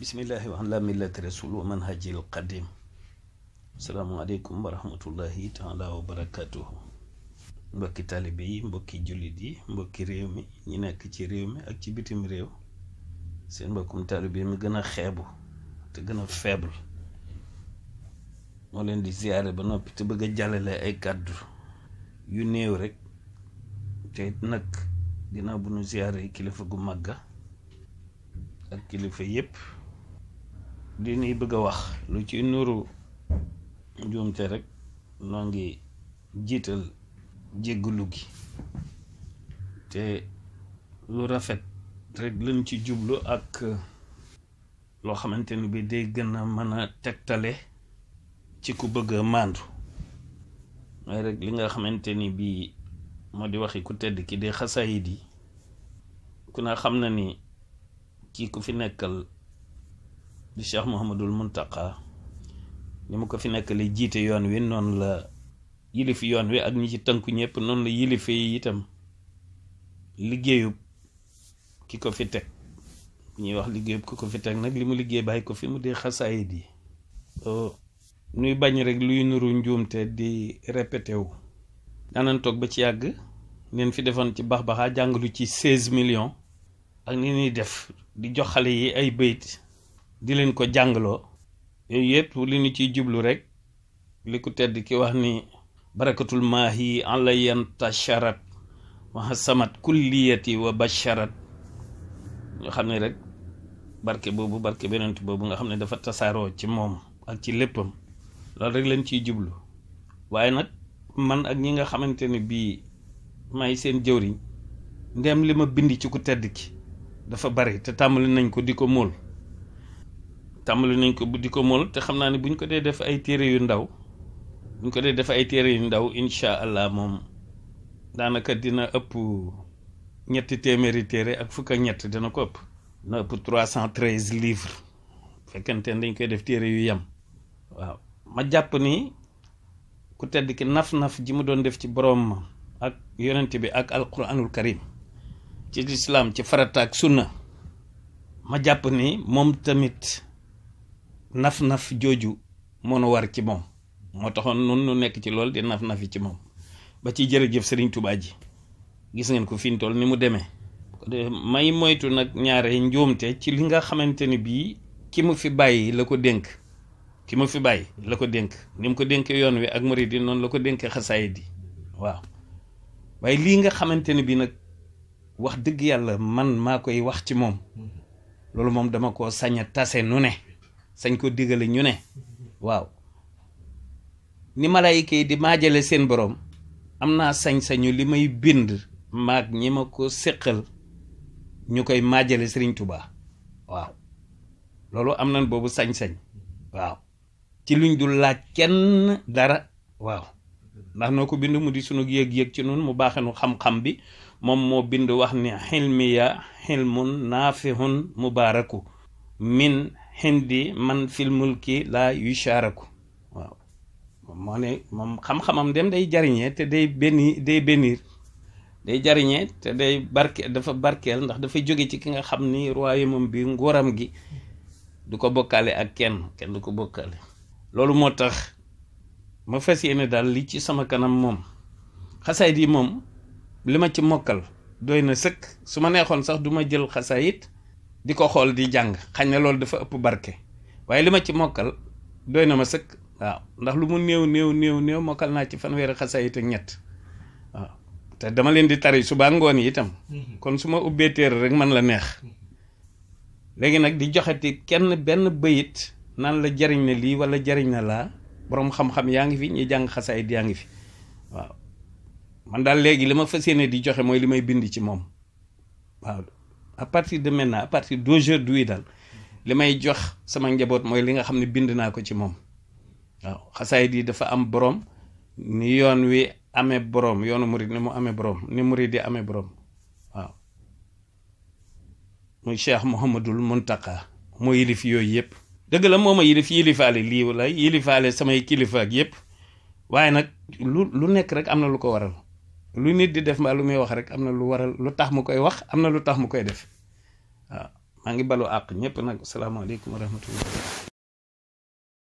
bismillahi wa ala millati rasul wa manhajil qadim. Assalamualaikum warahmatullahi taala wa barakatuhu. Mbokki taalibe yi, mbokki jullit yi, mbokki réew mi, ñi nekk ci réew mi ak ci bitim réew, seen mbokkum taalibe mi gën a xeebu te gën a faible moo leen di ziyaare ba noppi te bëgg a jàllale ay kàddu yu néew rek. te nag ginnaaw bu nu ziyaare kilifa gu màgga ak kilifa yépp di nuy bëgg a wax lu ci nuru njuumte rek noo ngi jiital jéggulu gi te lu rafet rek lañ ci jublu ak loo xamante ni bi day gën a mën a tegtale ci ku bëgg a maandu mooy rek li nga xamante ni bi moo di waxi ku tedd ki di xasaayid yi. ku na xam na ni kii ku fi nekkal di Cheikh Mouhamadul Muntaqa ni mu ko fi nekkale jiite yoon wi noonu la yilifi yoon wi ak ñi ci tënku ñëpp noonu la yilife yi itam liggéeyub ki ko fi teg. ñuy wax liggéeyub ki ko fi teg nag li mu liggéey bàyyi ko fi mu di xasaayid yi. nuy bañ rek luy nuru njuumte di répété wu. daanan toog ba ci yàgg neen fi defoon ci bax-baxaa jàngalu ci 16 millions ak ni ñuy def di jox xale yi ay bayt di leen ko jàngaloo. yooyu yëpp li ñu ciy jublu rek li ku tedd ki wax ni barakatul maahi alayan tasharat wahasamat kulliyati wa basharat. nga xam ne rek barke boobu barke benent boobu nga xam ne dafa tasaaroo ci moom ak ci léppam loolu rek lañ ciy jublu. waaye nag man ak ñi nga xamante ne bii may seen jëwriñ ndem li ma bind ci ku tedd ki dafa bari te tàmbali nañ ko di ko móol te xam naa ne buñ ko dee def ay téere yu ndaw incha allah moom daanaka dina ëpp ñetti téeméeri téere ak fukk ak ñett dina ko ëpp. dina ëpp 313 livres fekkente ne dañ koy def téere yu yem. waaw ma jàpp ni ku tedd ki naf-naf ji mu doon def ci boroom ak yonent bi ak alquranul karim ci lislaam ci farata ak sunna, ma jàpp ni moom tamit naf-naf jooju moo nu war ci moom. moo taxoon nun nu nekk ci lool di naf-nafi ci moom ba ci jërëjëf Sëriñ Tuubaa ji gis ngeen ko fi ñu toll ni mu demee. may moytu nag ñaare njuumte ci li nga xamante ni bii ki mu fi bàyyi la ko dénk. ni mu ko dénkee yoon wi ak murid yi noonu la ko dénkee xasaayid yi. waaw waaye lii nga xamante ni bii nag wax dëgg yàlla man maa koy wax ci moom loolu moom dama koo sañ a tase nu ne sañ ko digale ñu ne. waaw ni malaayika yi di maajale seen borom am naa sañ-sañu li may bind maag ñi ma ko séqal ñu koy maajale Sëriñ Tuubaa. waaw loolu am nañ boobu sañ-sañ. waaw ci luñ dul laaj kenn dara. waaw ndax noo ko bind mu di sunu yëg-yëg ci nun mu baaxenu xam-xam bi moom moo bind wax ni xilmiya xilmun naafihun mubaaraku min hindi man fil mulki la yusharaku. waaw moo ne moom xam-xamam dem day jariñee te day bénir day jariñee te day dafa barkeel ndax dafay jóge ci ki nga xam ni royaume bi nguuram gi du ko bokkaale ak kenn du ko bokkaale. loolu moo tax ma fas yéene daal li ci sama kanam moom xasaayid yi moom li ma ci mokkal doy na sëkk. su ma neexoon sax du ma jël xasaayid di ko xool di jàng xañ na loolu dafa ëpp barke waaye li ma ci mokkal doy na ma sëkk. waaw ndax lu mu néew mokkal naa ci fanweeri xasaayid ak ñett. waaw te dama leen di tari suba ngoon yi itam kon su ma ubbee téere rek man la neex. léegi nag di joxeti kenn benn bëyit naan la jariñ na lii wala jariñ na laa boroom xam-xam yaa ngi fi ñi jàng xasaayid yaa ngi fi. waaw man daal léegi li ma fas yéene di joxe mooy li may bind ci moom. waaw à partir de maintenant à partir d'aujourd'hui daal li may jox sama njaboot mooy li nga xam ne bind naa ko ci moom. waaw xasaayid yi dafa am boroom ni yoon wi amee boroom yoonu murid ni mu amee boroom ni murid di amee boroom. waaw muy Cheikh Mouhamadul Muntaqa moo yilif yooyu yëpp. dëgg la moo ma yilifaale lii wala yilifaale samay kilifa ak yëpp waaye nag lu nekk rek am na lu ko waral. lu nit di def mbaa lu muy wax rek am na lu waral lu tax mu koy wax am na lu tax mu koy def. waaw maa ngi balu àq ñëpp nag asalaamaaleykum wa rahmatullah